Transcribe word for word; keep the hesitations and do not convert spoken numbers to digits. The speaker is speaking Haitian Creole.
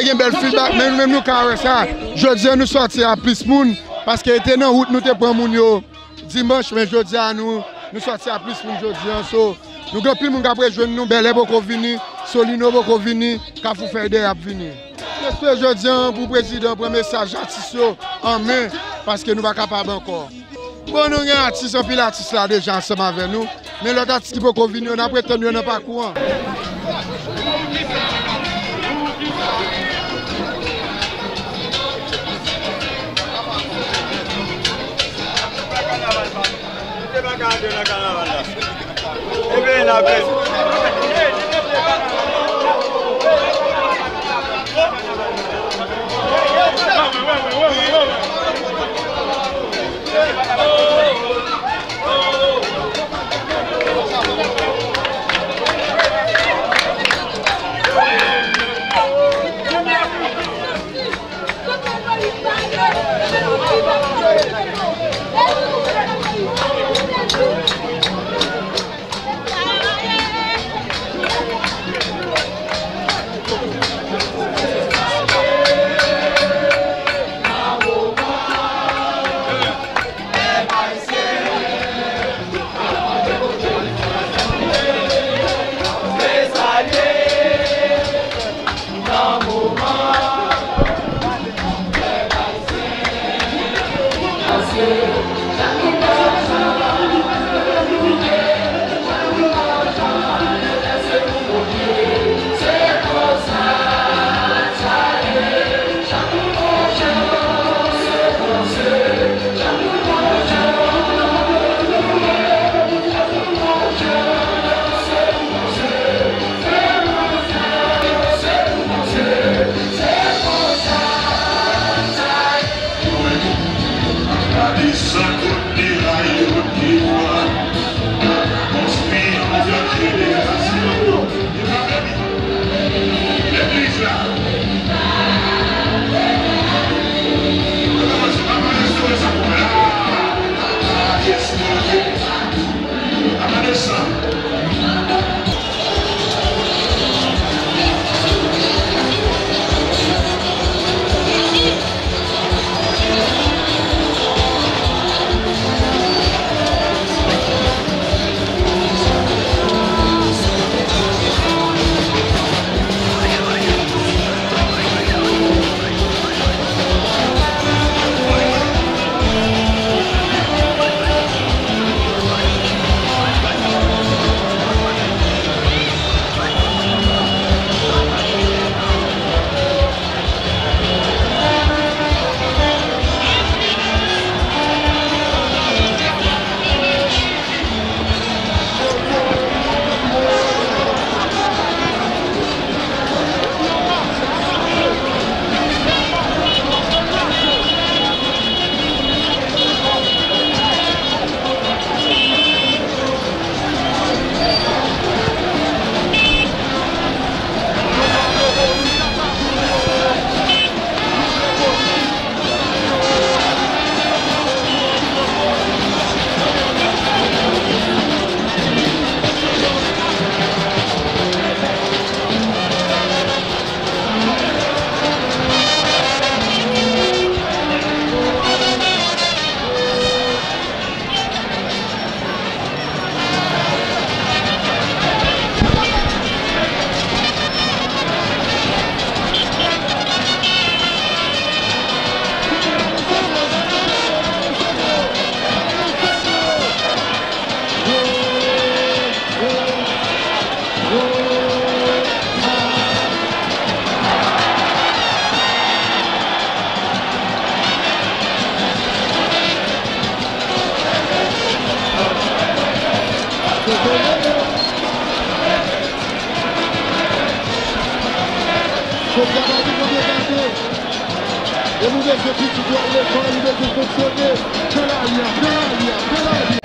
Gen bèl feedback, men nou menm nou ka wè sa. Jodi a nou sòti a plis moun, paske te nan wout nou te pran moun yo dimanch, men jodi a nou, nou sòti a plis moun jodi a. So, nou gen anpil moun k ap rejwenn nou, Bèlè poko vini, Solino poko vini, Kafou Fèy Dèyè ap vini. N espere jodi a pou prezidan pran mesaj atis yo an men, paske nou pa kapab ankò. Bon, nou gen atis, anpil atis la deja ansanm avè nou, men lòt atis ki poko vini yo, n ap ret tann yo nan pakou an. Fò travay pou mande gate. E nou bezwen pitit yo al lekòl, nou bezwen fonksyone. Fè lari a, fè lari a, fè lari a.